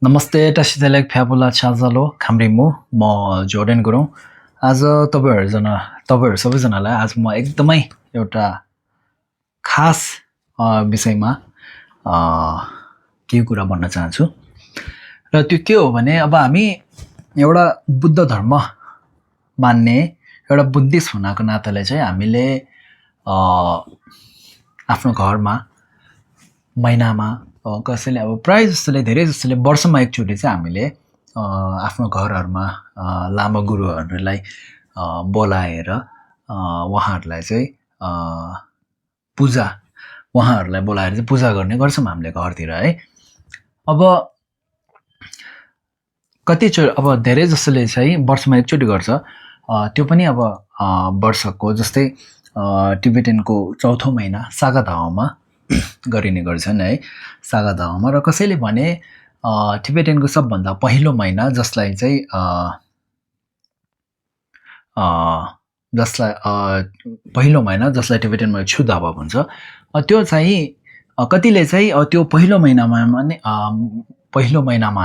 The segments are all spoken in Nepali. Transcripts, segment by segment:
नमस्ते टासिदेलेक फ्याबुला छाजालो खाम्रिमु म जोर्डेन गुरुङ। आज तपाईहरु सबैजनालाई आज म एकदमै एउटा खास विषयमा केही कुरा भन्न चाहन्छु। र त्यो के हो भने अब हामी एउटा बुद्ध धर्म मान्ने एउटा बुद्धिस्ट हुनाको नाताले चाहिँ हामीले आफ्नो घरमा महिनामा कसैले अब प्राय जस्तोले धेरै जस्तोले वर्षमा एकचोटि चाहिँ हामीले आफ्नो घरहरुमा लामा गुरुहरुलाई बोलाएर उहाँहरुलाई चाहिँ पूजा गर्ने गर्छौं हामीले घरतिर है। अब अब धेरै जस्तोले चाहिँ वर्षमा एकचोटि गर्छ। त्यो पनि अब वर्षको जस्तै टिबेटनको चौथो महिना सागादावामा गरिने गर्छन् है, सागादावामा। र कसैले भने टिबेटनको सबभन्दा पहिलो महिना जसलाई चाहिँ पहिलो महिना जसलाई टिबेटनमा छुदावा भन्छ, त्यो चाहिँ कतिले चाहिँ त्यो पहिलो महिनामा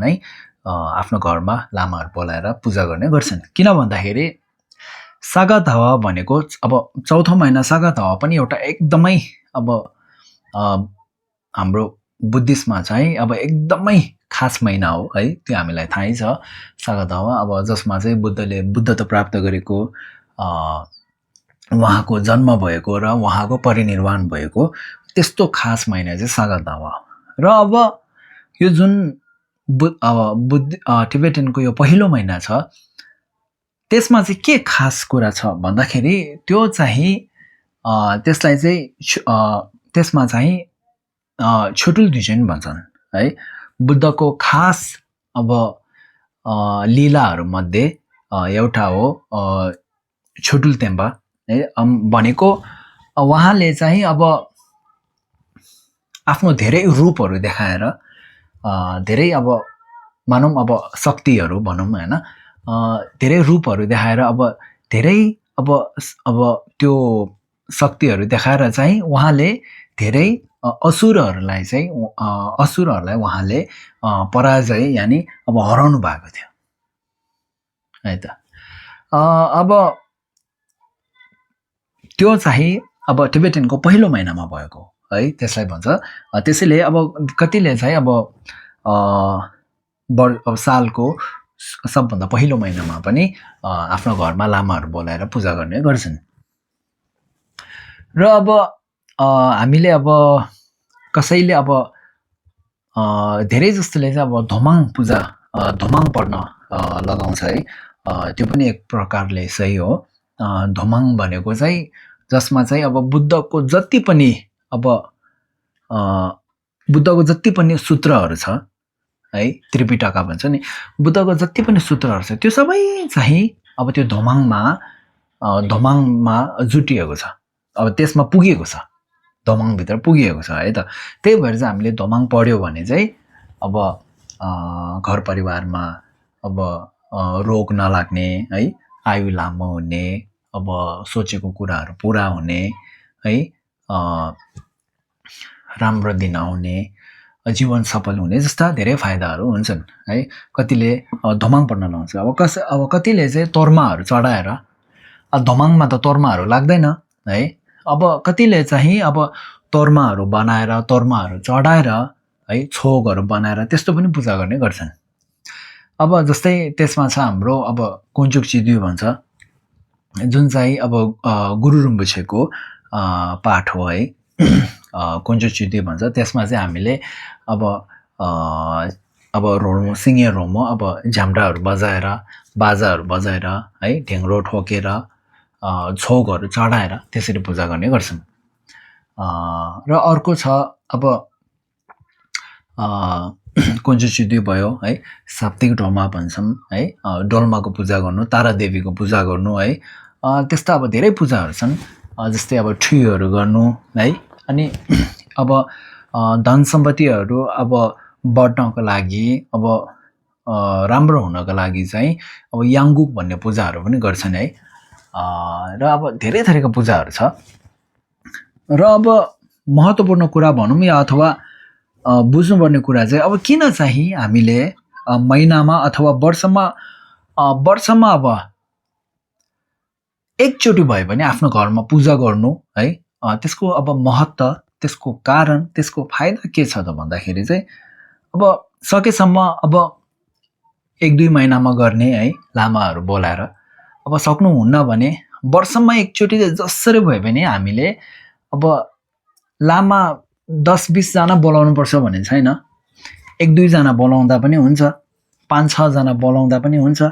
नै आफ्नो घरमा लामाहरु बोलाएर पूजा गर्ने गर्छन्। किन भन्दाखेरि सागादावा भनेको अब चौथो महिना सागादावा पनि एउटा एकदमै अब हाम्रो बुद्धिस्टमा चाहिँ अब एकदमै खास महिना हो है, त्यो हामीलाई थाहै छ। सागादावा अब जसमा चाहिँ बुद्धत्व प्राप्त गरेको, उहाँको जन्म भएको र उहाँको परिनिर्वाण भएको त्यस्तो खास महिना चाहिँ सागादावा। र अब यो जुन टिबेटनको यो पहिलो महिना छ, त्यसमा चाहिँ के खास कुरा छ भन्दाखेरि त्यो चाहिँ त्यसमा चाहिँ छोटुल धिजेन भन्छन् है। बुद्धको खास अब लीलाहरु मध्ये एउटा हो छोटुल तेम्बा है। भनेको उहाँले चाहिँ अब आफ्नो धेरै रूपहरु देखाएर धेरै अब मानौं अब शक्तिहरु भनौं हैन, धेरै रूपहरु देखाएर अब धेरै अब त्यो शक्तिहरु देखाएर चाहिँ उहाँले धेरै असुरहरुलाई उहाँले पराजय यानी अब हराउनु भएको थियो है त। अब त्यो चाहिँ अब टिबेटनको पहिलो महिनामा भएको है, त्यसलाई भन्छ। त्यसैले अब कतिले चाहिँ अब सालको सबभन्दा पहिलो महिनामा पनि आफ्नो घरमा लामाहरु बोलाएर पूजा गर्ने गर्छन्। र अब हामीले अब कसैले अब धेरै जस्तोले चाहिँ अब धोमाङ पढ्न लगाउँछ है। त्यो पनि एक प्रकारले सही हो। धोमाङ भनेको चाहिँ जसमा चाहिँ अब बुद्धको जति पनि सूत्रहरु छ है, त्रिपिटका भन्छ नि, बुद्धको जति पनि सूत्रहरु छ त्यो सबै चाहिँ अब त्यो धोमाङमा जुटिएको छ, अब त्यसमा पुगेको छ, धोमाङ भित्र पुगेको छ है त। त्यही भएर चाहिँ हामीले धोमाङ पढ्यो भने चाहिँ अब घर परिवारमा अब रोग नलाग्ने है, आयु लामो हुने, अब सोचेको कुराहरु पूरा हुने है, राम्रो दिन आउने, जीवन सफल हुने जस्ता धेरै फाइदाहरु हुन्छन् है। कतिले धोमाङ पढ्न लाउँछ। अब कतिले चाहिँ तोर्माहरु चढाएर, धोमाङमा त तोर्माहरु लाग्दैन है, अब कतिले चाहिँ अब तोर्माहरु बनाएर, तोर्माहरु चढाएर है, छोगहरु बनाएर त्यस्तो पनि पूजा गर्ने गर्छन्। अब जस्तै त्यसमा छ हाम्रो अब कुञ्चुक चिद्यु भन्छ, जुन चाहिँ अब गुरु रिम्पोछेको पाठ हो है, कुञ्चुक चिद्यु भन्छ। त्यसमा चाहिँ हामीले अब रोल्मो, सिङे रोमो, अब झ्याम्टाहरु बजाएर, बाजाहरु बजाएर है, ढेङ्ग्रो ठोकेर, छोगहरु चढाएर त्यसरी पूजा गर्ने गर्छन्। र अर्को छ अब कुञ्चुक चिद्यु भयो है, साप्तिक डोल्मा भन्छन् है, डोल्माको पूजा गर्नु, तारा देवीको पूजा गर्नु है। त्यस्ता अब धेरै पूजाहरु छन्, जस्तै अब ट्रीहरु गर्नु है। अनि अब धन सम्पत्तिहरु अब बढ्नको लागि, अब राम्रो हुनको लागि चाहिँ अब याङ्गुक भन्ने पूजाहरु पनि गर्छन् है। र अब धेरै थरीका पूजाहरु छ। र अब महत्त्वपूर्ण कुरा भनौं या अथवा बुझ्नुपर्ने कुरा चाहिँ अब किन चाहिँ हामीले महिनामा अथवा वर्षमा अब एकचोटि भए पनि आफ्नो घरमा पूजा गर्नु है, त्यसको अब महत्त्व, त्यसको कारण, त्यसको फाइदा के छ त भन्दाखेरि चाहिँ अब सकेसम्म अब 1-2 महिनामा गर्ने है लामाहरू बोलाएर, अब सक्नुहुन्न भने वर्षमा एकचोटि जसरी भए पनि हामीले अब लामा 10-20 जना बोलाउनुपर्छ भन्ने छैन, 1-2 जना बोलाउँदा पनि हुन्छ, 5-6 जना बोलाउँदा पनि हुन्छ।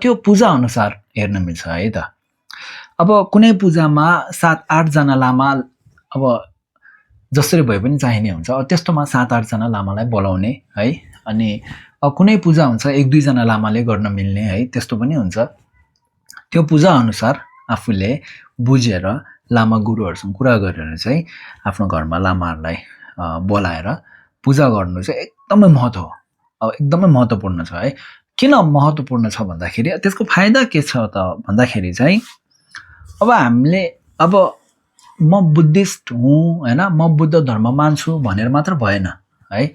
त्यो पूजा अनुसार हेर्न मिल्छ है त। अब कुनै पूजामा 7-8 जना लामा अब जसरी भए पनि चाहिने हुन्छ, त्यस्तोमा 7-8 जना लामालाई बोलाउने है। अनि कुनै पूजा हुन्छ 1-2 जना लामाले गर्न मिल्ने है, त्यस्तो पनि हुन्छ। त्यो पूजा अनुसार आफूले बुझेर लामा गुरुहरूसँग कुरा गरेर चाहिँ आफ्नो घरमा लामाहरूलाई बोलाएर पूजा गर्नु चाहिँ एकदमै महत्त्व हो, अब एकदमै महत्त्वपूर्ण छ है। किन महत्त्वपूर्ण छ भन्दाखेरि त्यसको फाइदा के छ त भन्दाखेरि चाहिँ अब हामीले अब म बुद्धिस्ट हुँ हैन, म बुद्ध धर्म मान्छु भनेर मात्र भएन है।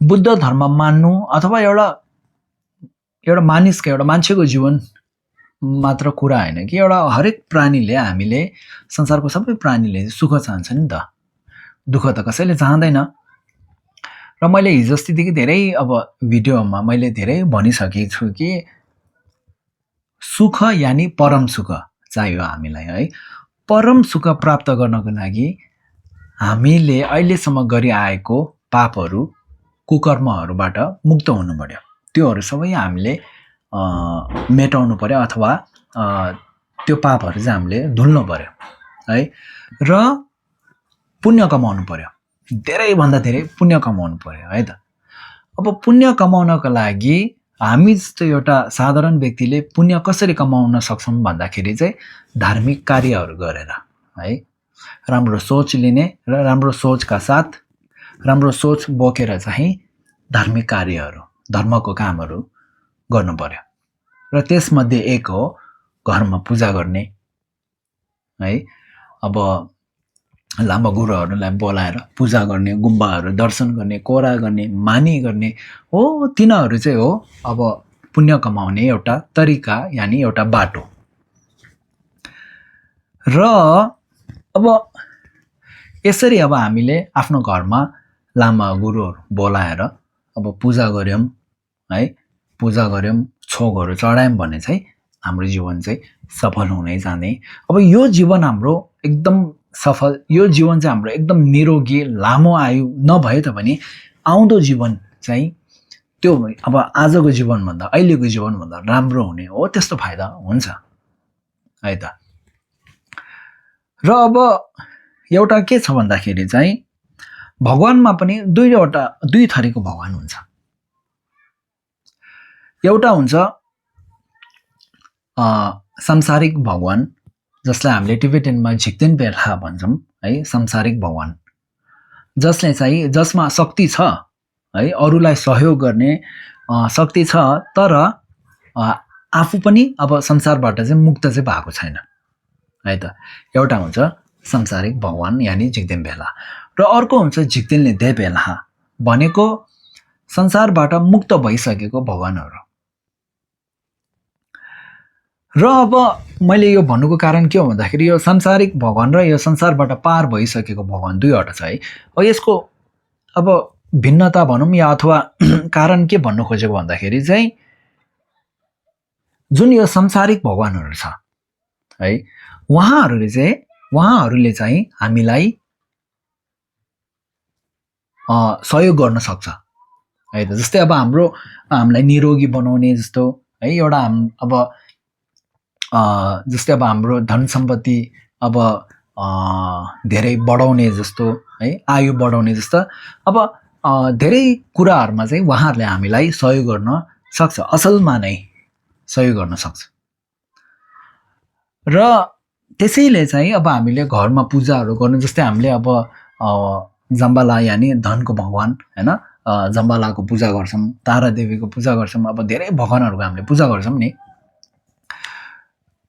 बुद्ध धर्म मान्नु अथवा एउटा मानिसको, एउटा मान्छेको जीवन मात्र कुरा हैन कि, एउटा हरेक प्राणीले, हामीले संसारको सबै प्राणीले सुख चाहन्छ नि त, दुःख त कसैले चाहँदैन। र मैले हिजो अस्तिदेखि धेरै अब भिडियोमा मैले धेरै भनिसकेको छु कि सुख यानि परम सुख चाहियो हामीलाई है। परम सुख प्राप्त गर्नको लागि हामीले अहिलेसम्म गरि आएको पापहरू, कुकर्महरूबाट मुक्त हुनु पर्यो। त्योहरू सबै हामीले मेटाउनु पर्यो अथवा त्यो पापहरू चाहिँ हामीले धुल्नु पर्यो है। र पुण्य कमाउनु पर्यो, धेरैभन्दा धेरै पुण्य कमाउनु पर्यो है त। अब पुण्य कमाउनको लागि हामी जस्तो एउटा साधारण व्यक्तिले पुण्य कसरी कमाउन सक्छौँ भन्दाखेरि चाहिँ धार्मिक कार्यहरू गरेर है, राम्रो सोच लिने र राम्रो सोचका साथ राम्रो सोच बोकेर चाहिँ धार्मिक कार्यहरू, धर्मको कामहरू गर्नु पर्यो। र त्यसमध्ये एक हो घरमा पूजा गर्ने है। अब लामा गुरुहरूलाई बोलाएर पूजा गर्ने, गुम्बाहरू दर्शन गर्ने, कोरा गर्ने, मानी गर्ने हो, तिनीहरू चाहिँ हो अब पुण्य कमाउने एउटा तरिका यानि एउटा बाटो। र अब यसरी अब हामीले आफ्नो घरमा लामा गुरुहरू बोलाएर अब पूजा गर्यौँ है, पूजा गर्यौँ, छोगहरू चढायौँ भने चाहिँ हाम्रो जीवन चाहिँ सफल हुनै जाने। अब यो जीवन हाम्रो एकदम सफल, यो जीवन चाहिँ हाम्रो एकदम निरोगी लामो आयु नभए तापनि आउँदो जीवन चाहिँ त्यो अब आजको जीवनभन्दा, अहिलेको जीवनभन्दा राम्रो हुने हो, त्यस्तो फाइदा हुन्छ है त। र अब एउटा के छ भन्दाखेरि चाहिँ भगवानमा पनि दुई थरीको भगवान हुन्छ। एउटा हुन्छ सांसारिक भगवान, जसलाई हामीले टिबेटनमा झिक्देन बेल्हा भन्छौँ है, सांसारिक भगवान, जसले चाहिँ जसमा शक्ति छ है, अरूलाई सहयोग गर्ने शक्ति छ, तर आफू पनि अब संसारबाट चाहिँ मुक्त चाहिँ भएको छैन है त। एउटा हुन्छ सांसारिक भगवान यानि झिक्देन बेल्हा, र अर्को हुन्छ झिक्देनले दे बेल्हा भनेको संसारबाट मुक्त भइसकेको भगवानहरू। र अब मैले यो भन्नुको कारण के हो भन्दाखेरि यो सांसारिक भगवान र यो संसारबाट पार भइसकेको भगवान दुईवटा छ है। यसको अब भिन्नता भनौँ या अथवा कारण के भन्नु खोजेको भन्दाखेरि चाहिँ जुन यो सांसारिक भगवानहरू छ है, उहाँहरूले चाहिँ हामीलाई सहयोग गर्न सक्छ है त। जस्तै अब हामीलाई निरोगी बनाउने जस्तो है, एउटा अब जस्तै अब हाम्रो धन सम्पत्ति अब धेरै बढाउने जस्तो है, आयु बढाउने जस्तो अब धेरै कुराहरूमा चाहिँ उहाँहरूले हामीलाई सहयोग गर्न सक्छ, असलमा नै सहयोग गर्न सक्छ। र त्यसैले चाहिँ अब हामीले घरमा पूजाहरू गर्नु, जस्तै हामीले अब जम्बाला यानि धनको भगवान हैन, जम्बालाको पूजा गर्छौँ, तारा देवीको पूजा गर्छौँ, अब धेरै भगवानहरूको हामीले पूजा गर्छौँ नि।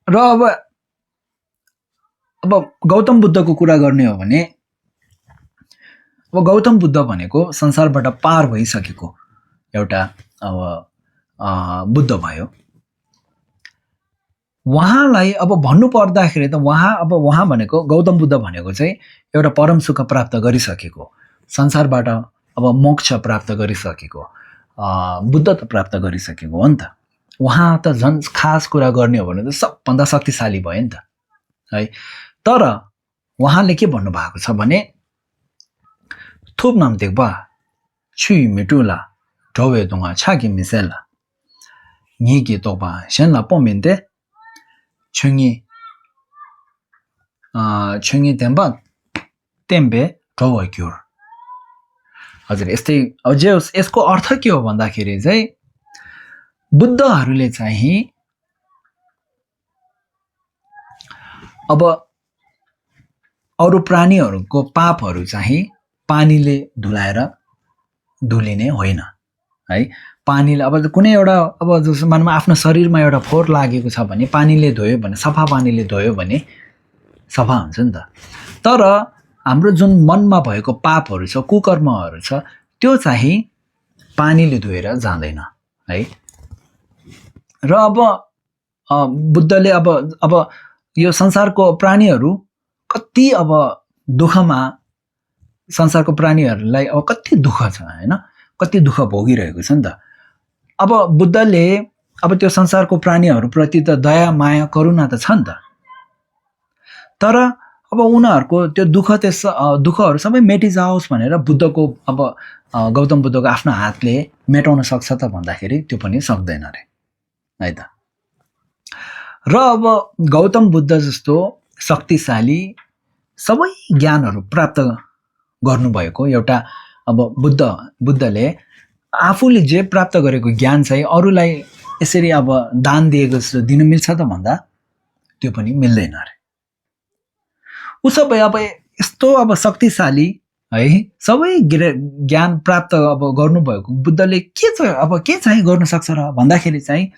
र अब गौतम बुद्धको कुरा गर्ने हो भने अब गौतम बुद्ध भनेको संसारबाट पार भइसकेको एउटा अब बुद्ध भयो। उहाँलाई अब भन्नु पर्दाखेरि त उहाँ भनेको गौतम बुद्ध भनेको चाहिँ एउटा परम सुख प्राप्त गरिसकेको, संसारबाट अब मोक्ष प्राप्त गरिसकेको बुद्ध त प्राप्त गरिसकेको हो नि त। उहाँ त झन् खास कुरा गर्ने हो भने त सबभन्दा शक्तिशाली भयो नि त है। तर उहाँले के भन्नुभएको छ भने थुप नाम देख्बा छु मिटुला ढोवे दुङा छाकी मिसेला निकी तोबा सेनला पमिन्ते छुङी तेम्बा तेम्बे ढोवे क्युर। हजुर यस्तै अझै यसको अर्थ के हो भन्दाखेरि चाहिँ बुद्धहरूले चाहिँ अब अरू प्राणीहरूको पापहरू चाहिँ पानीले धुलाएर धुलिने होइन है। पानीले अब कुनै एउटा अब जस्तो मानौँ आफ्नो शरीरमा एउटा फोहोर लागेको छ भने पानीले धोयो भने, सफा पानीले धोयो भने सफा हुन्छ नि त। तर हाम्रो जुन मनमा भएको पापहरू छ, कुकर्महरू छ, त्यो चाहिँ पानीले धोएर जाँदैन है। र अब बुद्धले अब यो संसारको प्राणीहरू कति अब दुःखमा, संसारको प्राणीहरूलाई अब कति दुःख छ होइन, कति दुःख भोगिरहेको छ नि त। अब बुद्धले अब त्यो संसारको प्राणीहरूप्रति त दया माया करुणा त छ नि त। तर अब उनीहरूको त्यो दुःखहरू सबै मेटिजाओस् भनेर बुद्धको अब गौतम बुद्धको आफ्नो हातले मेटाउन सक्छ त भन्दाखेरि त्यो पनि सक्दैन रे है त। र अब गौतम बुद्ध जस्तो शक्तिशाली सबै ज्ञानहरू प्राप्त गर्नुभएको एउटा अब बुद्धले आफूले जे प्राप्त गरेको ज्ञान चाहिँ अरूलाई यसरी अब दान दिएको जस्तो दिन मिल्छ त भन्दा त्यो पनि मिल्दैन रे। उसो भए अब यस्तो अब शक्तिशाली है सबै ज्ञान प्राप्त अब गर्नुभएको बुद्धले के चाहिँ गर्न सक्छ र भन्दाखेरि चाहिँ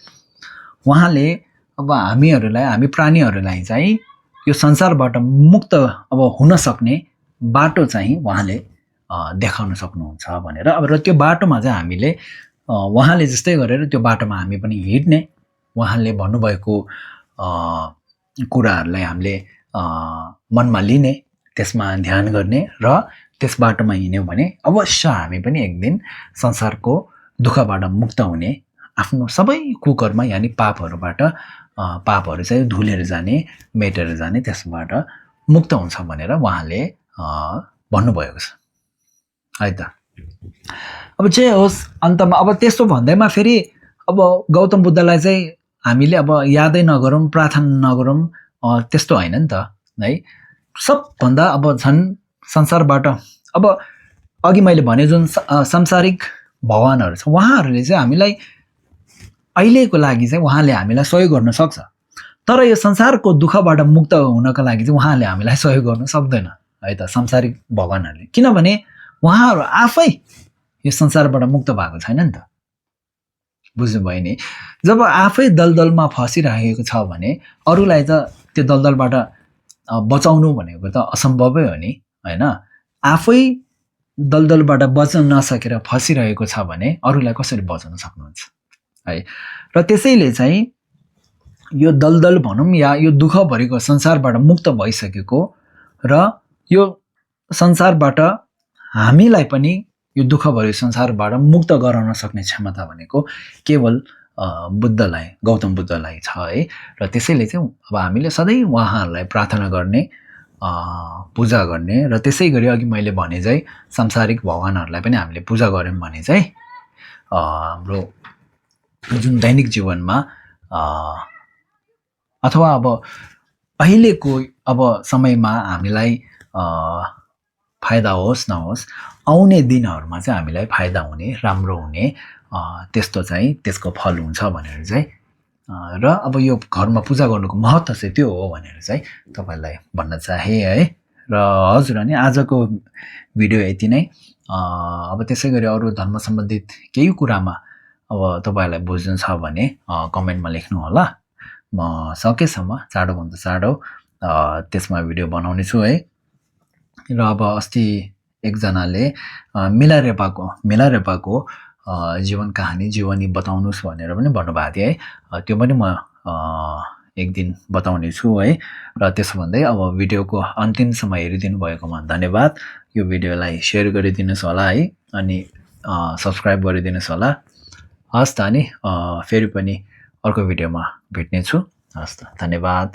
उहाँले अब हामी प्राणीहरूलाई चाहिँ यो संसारबाट मुक्त अब हुन सक्ने बाटो चाहिँ उहाँले देखाउन सक्नुहुन्छ भनेर अब र त्यो बाटोमा चाहिँ हामीले उहाँले जस्तै गरेर त्यो बाटोमा हामी पनि हिँड्ने, उहाँले भन्नुभएको कुराहरूलाई हामीले मनमा लिने, त्यसमा ध्यान गर्ने र त्यस बाटोमा हिँड्यौँ भने अवश्य हामी पनि एक दिन संसारको दुःखबाट मुक्त हुने, आफ्नो सबै कुकर्म यानि पापहरू चाहिँ धुलेर जाने, मेटेर जाने, त्यसबाट मुक्त हुन्छ भनेर उहाँले भन्नुभएको छ है त। अब जे होस् अन्तमा अब त्यस्तो भन्दैमा फेरि अब गौतम बुद्धलाई चाहिँ हामीले अब यादै नगरौँ, प्रार्थना नगरौँ त्यस्तो होइन नि त है। सबभन्दा अब झन् संसारबाट अब अघि मैले भने जुन सांसारिक भगवानहरू छ उहाँहरूले चाहिँ हामीलाई अहिलेको लागि चाहिँ उहाँले हामीलाई सहयोग गर्न सक्छ। तर यो संसारको दुःखबाट मुक्त हुनको लागि चाहिँ उहाँले हामीलाई सहयोग गर्न सक्दैन है त, सांसारिक भगवानहरूले। किनभने उहाँहरू आफै यो संसारबाट मुक्त भएको छैन नि त, बुझ्नुभयो नि। जब आफै दलदलमा फसिरहेको छ भने अरूलाई त त्यो दलदलबाट बचाउनु भनेको त असम्भवै हो नि होइन। आफै दलदलबाट बच्न नसकेर फसिरहेको छ भने अरूलाई कसरी बचाउन सक्नुहुन्छ है। र त्यसैले चाहिँ यो दलदल भनौँ या यो दुःख भरेको संसारबाट मुक्त भइसकेको र यो संसारबाट हामीलाई पनि यो दुःख भरेको संसारबाट मुक्त गराउन सक्ने क्षमता भनेको केवल बुद्धलाई, गौतम बुद्धलाई छ है। र त्यसैले चाहिँ अब हामीले सधैँ उहाँहरूलाई प्रार्थना गर्ने, पूजा गर्ने र त्यसै गरी अघि मैले भने चाहिँ सांसारिक भगवानहरूलाई पनि हामीले पूजा गऱ्यौँ भने चाहिँ हाम्रो जुन दैनिक जीवनमा अथवा अब अहिलेको अब समयमा हामीलाई फाइदा होस् नहोस्, आउने दिनहरूमा चाहिँ हामीलाई फाइदा हुने, राम्रो हुने त्यस्तो चाहिँ त्यसको फल हुन्छ भनेर चाहिँ र अब यो घरमा पूजा गर्नुको महत्त्व चाहिँ त्यो हो भनेर चाहिँ तपाईँलाई भन्न चाहे है। र हजुर अनि आजको भिडियो यति नै। अब त्यसै गरी अरू धर्म सम्बन्धित केही कुरामा अब तपाईँहरूलाई बुझ्नु छ भने कमेन्टमा लेख्नु होला। म सकेसम्म चाँडोभन्दा चाँडो त्यसमा भिडियो बनाउने छु है। र अब अस्ति एकजनाले मिलारेपाको जीवन कहानी जीवनी बताउनुहोस् भनेर पनि भन्नुभएको थियो है। त्यो पनि म एक दिन बताउने छु है। र त्यसो भन्दै अब भिडियोको अन्तिमसम्म हेरिदिनु भएकोमा धन्यवाद। यो भिडियोलाई सेयर गरिदिनुहोस् होला है, अनि सब्सक्राइब गरिदिनुहोस् होला। हस् त अनि फेरि पनि अर्को भिडियोमा भेट्नेछु। हस् त, धन्यवाद।